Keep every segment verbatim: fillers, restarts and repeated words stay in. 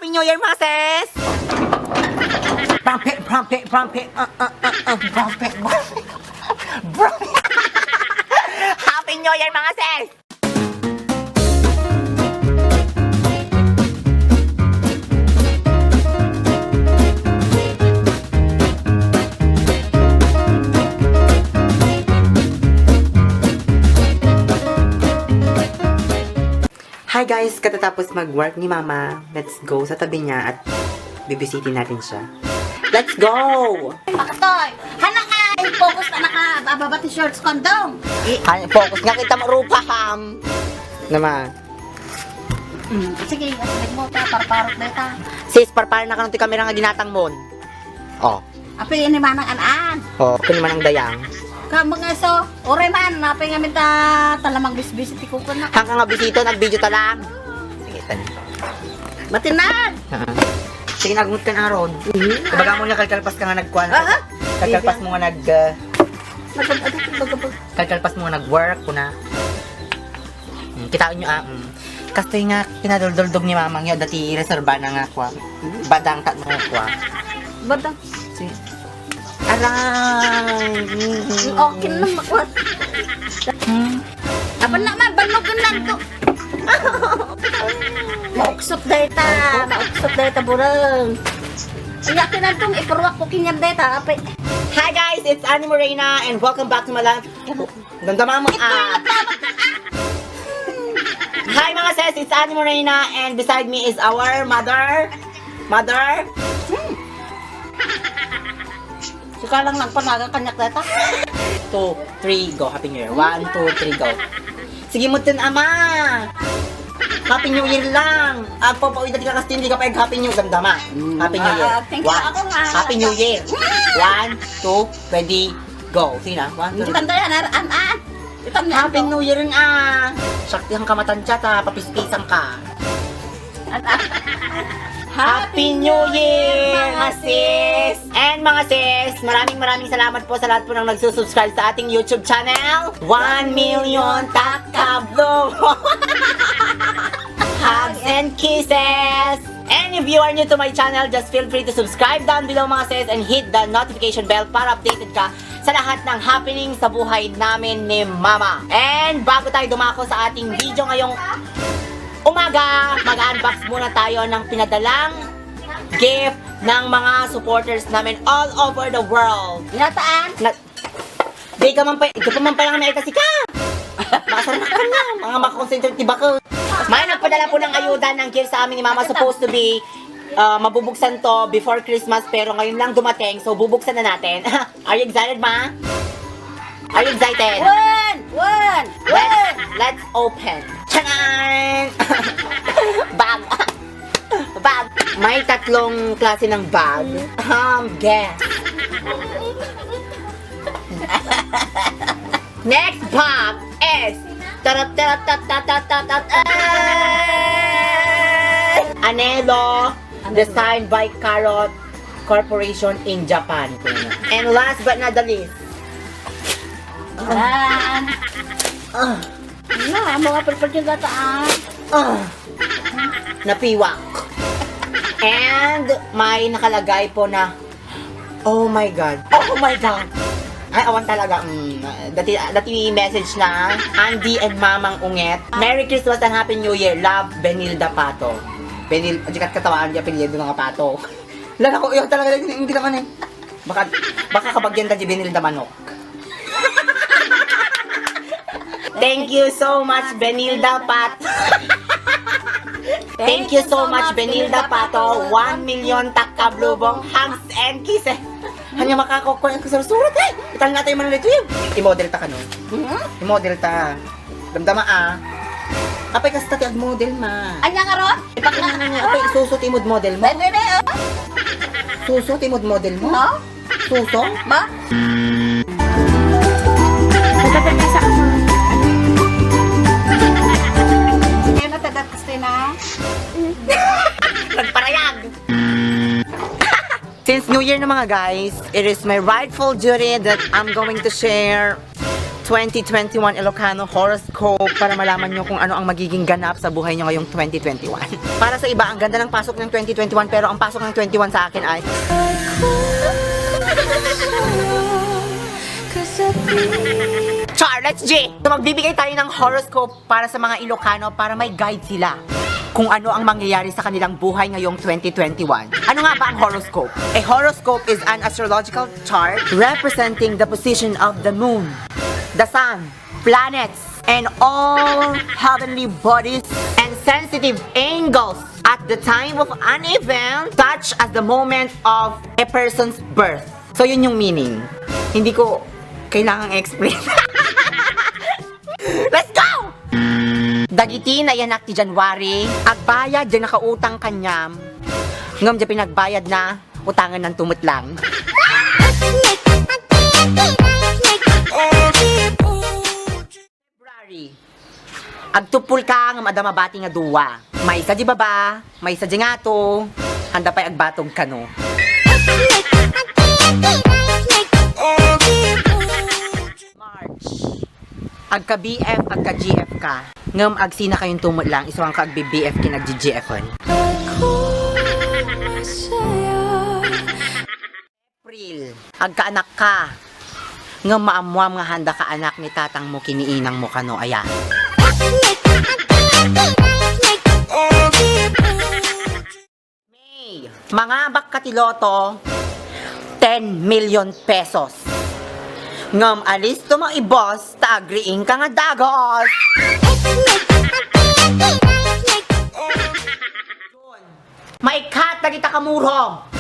Happy New Year, mga sis! Brampet, brampet, brampet, ah, ah, ah, ah, brampet, brampet, brampet. Happy New Year, mga sis! Hi guys! Katatapos mag-work ni Mama, let's go sa tabi niya at bibisitin natin siya. Let's go! Pakatoy! Hala ka! Ay, focus na naka, bababa ti shorts, condom! Ay, focus nga kita marupa, ham! Nama. Mm, sige, asibig mo ta, parparok na ta. Sis, parparok na ka ng ti kamera nga ginatang mo. Oh. Api, ini manang an-an. Oh, api ni manang dayang. Ka, mga so, oray man, api nga minta, talamang bisbisi ti kuko na. Hangka nga bisita, nag-video ta lang. Sige, tan. Matinag! Ah. Sige, nagungot ka na ron. Mhm. Ibaga mo niya, kalkalpas ka nga nagkuhan. Ah, ah. Kalkalpas mo nga nag, ah, Nagkag-, ano, baga-, baga- kalkalpas mo nga nag-work, kuna. Hmm, kitaon nyo, ah, hmm. Kastoy nga, pinadulduldog ni mamang yun, dati reserba na nga, kwa. Badang tat mga kwa. Badang. Si, aray. Mm, okay lang, makwat. Hmm. Apan na man, bannog yun lang to. Mauksot dayta, mauksot dayta, burang. Ang yakin lang tong iparuwak ko kinyam dayta, ape. Hi guys, it's Annie Morena and welcome back to my life. Damdama mo, ah. Hi, mga sis, it's Annie Morena, and beside me is our mother. Mother. Hmm. Ikaw lang lang panagang kanyak data. Two, three, go. Happy New Year. One, two, three, go. Sige mo dun, ama. Happy New Year lang. Agpapawid ka kasi hindi ka pa Happy New Year. Damdama. Mm. Happy New Year. Ah, thank you. One. Ako nga. Happy New Year. One, two, ready, go. Sige na. One, two, Hindi tanda yan, ah, ah, ah. Ito na Happy ito. New Year nga! Sakti ang kamatan siya, ta papispisan ka. At, ah, Happy New Year, mga sis! And mga sis, maraming maraming salamat po sa lahat po ng nagsusubscribe sa ating YouTube channel. One million takablo! Hugs and kisses! And if you are new to my channel, just feel free to subscribe down below, mga sis, and hit the notification bell para updated ka sa lahat ng happening sa buhay namin ni Mama. And bago tayo dumako sa ating video ngayong umaga, mag-unbox muna tayo ng pinadalang gift ng mga supporters namin all over the world. Nataan? Na, di ka man pa, ito pa man pala nga may kasi ka. Masarap ka na, mga makakonsentrate, di ba ko? May nagpadala po ng ayuda ng gift sa amin ni Mama, supposed to be, uh, mabubuksan to before Christmas, pero ngayon lang dumating, so bubuksan na natin. Are you excited, Ma? Are you excited? One! One! Let's, One! Let's open. Charan! Bag! Bag! May tatlong klase ng bag. Um, guess. Next bag is tarat, tarat, tat, tat, tat, tat, tat, eh! Anelo, Anelo. Designed by Carrot Corporation in Japan. And last but not the least, Ah. Ah. Wala, mga pagpagyan gata, ah. Ah. Napiwak. And may nakalagay po na, "Oh my God. Oh my God." Ay, awan talaga. Mm, dati, dati message na, Andy and Mamang Unget. "Merry Christmas and Happy New Year. Love, Benilda Pato." Benil-, di kat katawa, Andy, apelyido nga Pato. Lala ko, yun talaga, hindi, hindi naman eh. Baka, baka kabagyan ta di Benilda Manok. Thank you so much, Benilda Pat. Thank you so much, Benilda Pato. One million takkablubong hugs and kisses. Hanya makakukon ang kasursurat, eh. Itan nga tayo man dito yun. I-model ta ka, no? Mhm. I-model ta. Damdama, ah. Apay, kasta ti agmodel, ma. Anya nga ron? Ipakita na niya. Apay, suso ti mood model mo. Dali na, oh. Suso ti mood model mo? No? Suso? Ma? Nagkatagay sa ama. Kaya natadat, Christina? Nagparayag. Since New Year na, mga guys, it is my rightful duty that I'm going to share twenty twenty-one Ilocano horoscope para malaman nyo kung ano ang magiging ganap sa buhay nyo ngayong twenty twenty-one. Para sa iba, ang ganda ng pasok ng twenty twenty-one, pero ang pasok ng twenty-one sa akin ay Charlotte G! So, magbibigay tayo ng horoscope para sa mga Ilocano para may guide sila kung ano ang mangyayari sa kanilang buhay ngayong twenty twenty-one. Ano nga ba ang horoscope? A horoscope is an astrological chart representing the position of the moon, the sun, planets, and all heavenly bodies and sensitive angles at the time of an event, such as the moment of a person's birth. So, yun yung meaning. Hindi ko kailangang explain. Let's go! Dagiti nayanak ti January, agbayad diay nakautang kaniam, ngem diay pinagbayadna, utangennanto met lang. February. Agtuppolka ngem adda mabati nga dua. Maysa di baba, maysa di ngato. Handa pay agbatog kano. March. Agka-B F, agka-G F ka. Ngem agsinakayonto met lang, isuanka agbi-B F ken agji-G F-en. April. Agkaanak ka. Ngem maammoam nga handa ka anak ni tatangmo ken ni inangmo kano aya. May, mangabakka ti loto, ten million pesos. Ngem alisto mo i-boss ta agriingka nga dagos. Maikat dagita kamurong.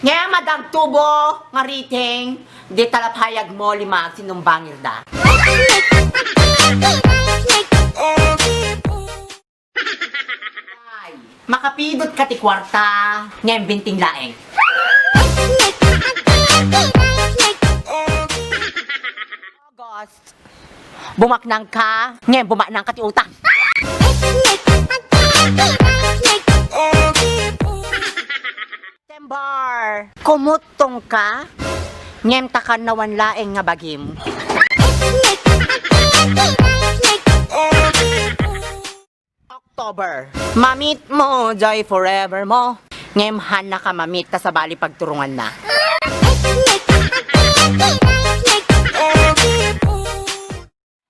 Ngem adda agtubo nga rating, di talapayag mo lima agsinumbangir da. Ay, makapidot ka ti kuarta, ngem binting laeng. August. Bumaknang ka, ngem bumaknang ka ti utang. September. Kumuttong ka, ngem ta kannawan laeng nga bagim. October. Mamit mo, joy forever mo. Ngem hannaka mamit ta sabali pagturonganna.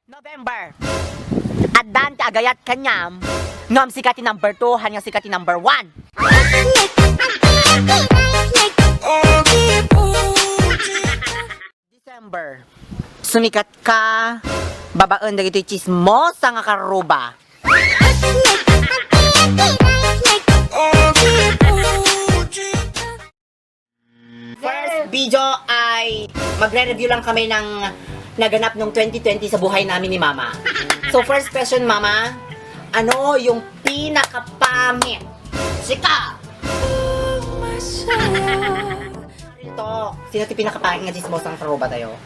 November. Addan ti agayat kaniam, ngem sika ti number two, haan nga sika ti number one. December. Sumikat ka babaen dagitoy tsismosa nga karruba. First video ay magre-review lang kami ng naganap nung twenty twenty sa buhay namin ni Mama. So, first question, Mama, ano yung pinakapangit? Sika! Ito, sino ti pinakapangit nga chismosang taruba tayo?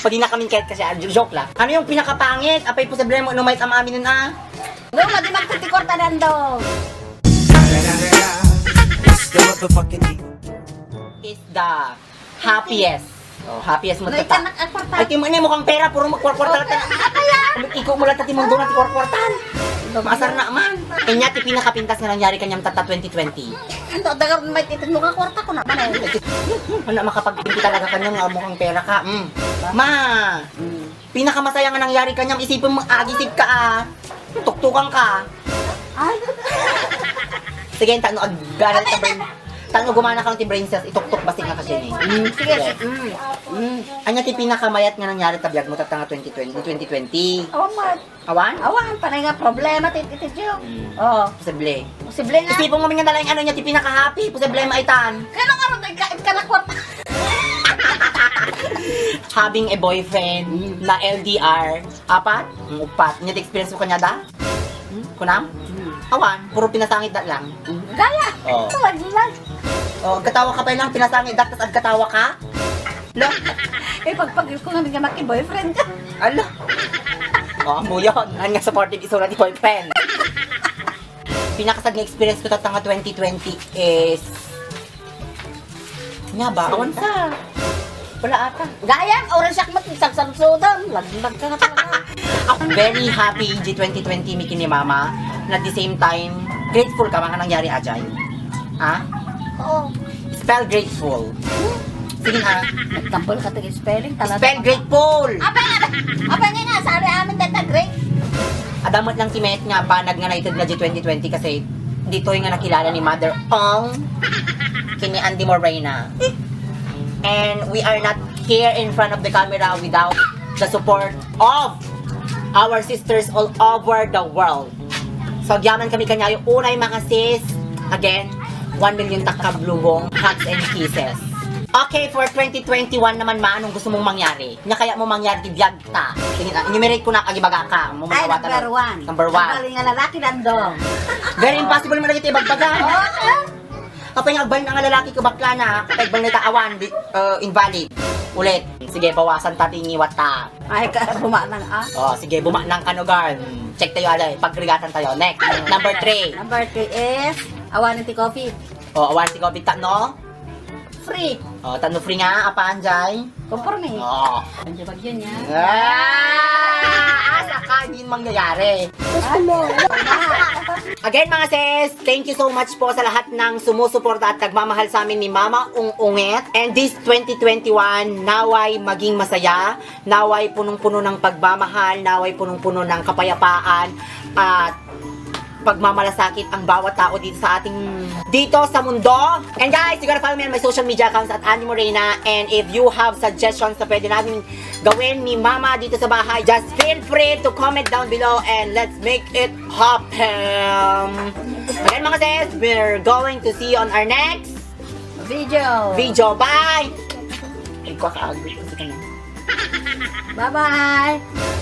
Pag na kami kahit kasi, ah, joke lang. Ano yung pinakapangit? Apay, posible mo, no, may tama amin nun, ah. No, madi magtitikorta nando. Is the happiest. Oh, happiest mo. No, tata. Ikan nag-akwarta. Ay, ti mo ini, mukhang pera, puro magkwarkwarta lang. Apaya. Iko mo lang tati mundo na ti kwarkwartan. Maasar na man. Kanya ti pinakapintas nga nangyari kanyang tata twenty twenty. Ito, dagar may titin mo ka kwarta ko na. Ano makapagpinti talaga kanya nga mukhang pera ka. Mm. Ma. Mm. Pinakamasaya nga nangyari kanyam, isipem mo, agisip ka, ah. Tuktukan ka. Ay. Sige, tano, ag-, ganal ka, brain. Tano, gumana ka ti brain cells, ituktok, basi nga kasi ni. Mm, sige. Mm. Mm. Anya ti pinakamayat nga nangyari ta biag mo, tatta nga twenty twenty, twenty twenty? Awan, mat. Awan? Awan, panay nga problema, ti, ti, ti, Diyo. Mm. Oo. Posible. Posible nga. Isipon mo nga nalaing ano niya, ti pinaka-happy. Posible maitan. Kaya nga rin, ka, ka na kwarta. Having a boyfriend na L D R, apat? Mm, upat. Niya experience mo kanya da? Hmm? Kunam? Hmm. Awan, puro pinasangit da lang. Hmm. Gaya! Oh. Tawag lang. Oh, agkatawa ka pa lang, pinasangit da, tas agkatawa ka? Lo? Eh, pagpagil ko nga, nga maki-boyfriend ka. Ala. Oh, mo yun. Ang nga supportive isura ni boyfriend. Pinakasad nga experience ko tatta nga twenty twenty is, nga ba? Awan sa. Wala ata. Gayam, oras yak mat, sagsagsudan. Laglag ka na talaga. Ako, very happy G twenty twenty, Mickey ni Mama. Na at the same time, grateful ka, mga nangyari, Ajay. Ha? Oo. Spell grateful. Sige na. Nagtambal ka taga spelling talaga. Spell grateful. Apa nga, apa nga nga, sabi amin data great. Adamot lang ti met nga banag nga naited nga G twenty twenty kasi ditoy nga nakilala ni Mother Ong kini Andy Morena. And we are not here in front of the camera without the support of our sisters all over the world. So, agyaman kami kaniayo, unay mga sis. Again, one million takab lubong, hugs and kisses. Okay, for twenty twenty-one naman, ma, anong gusto mong mangyari? Nya kaya mo mangyari ti biag ta? Sige na, enumerate ko na, agibaga ka. Mo Ay, mawatan number na. one. Number one. Ang galing nga lalaki, landong. Very impossible man dagiti ibagbaga. Kapay nga agbalin nga lalaki ko bakla na, kapay agbalin ta awan, di, uh, invalid. Ulit. Sige, bawasan ta ti ngiwat ta. Ay, ka, bumanang ah. Oh, sige, bumanang kanugan. Check tayo, alay. Pagrigatan tayo. Next, number three. Number three is, awanan ti coffee. Oh, awan ti COVID ta, no? Free. Oh, tano free nga, apan, Jay? Conforme. Oh. Ang jabag yun yan. Ah! Asa ka din mangyayari? Again, mga sis, thank you so much po sa lahat ng sumusuporta at nagmamahal sa amin ni Mama Ung Unget. And this twenty twenty-one, naway maging masaya, naway punong-puno ng pagmamahal, naway punong-puno ng kapayapaan, at pagmamalasakit ang bawat tao dito sa ating, dito sa mundo. And guys, you gotta follow me on my social media accounts at Andy Morena. And if you have suggestions na pwede namin gawin ni Mama dito sa bahay, just feel free to comment down below and let's make it happen. Again, mga sis, we're going to see you on our next Video. video. Bye! Ay, ko, kaagad ko sa kanya. Bye-bye.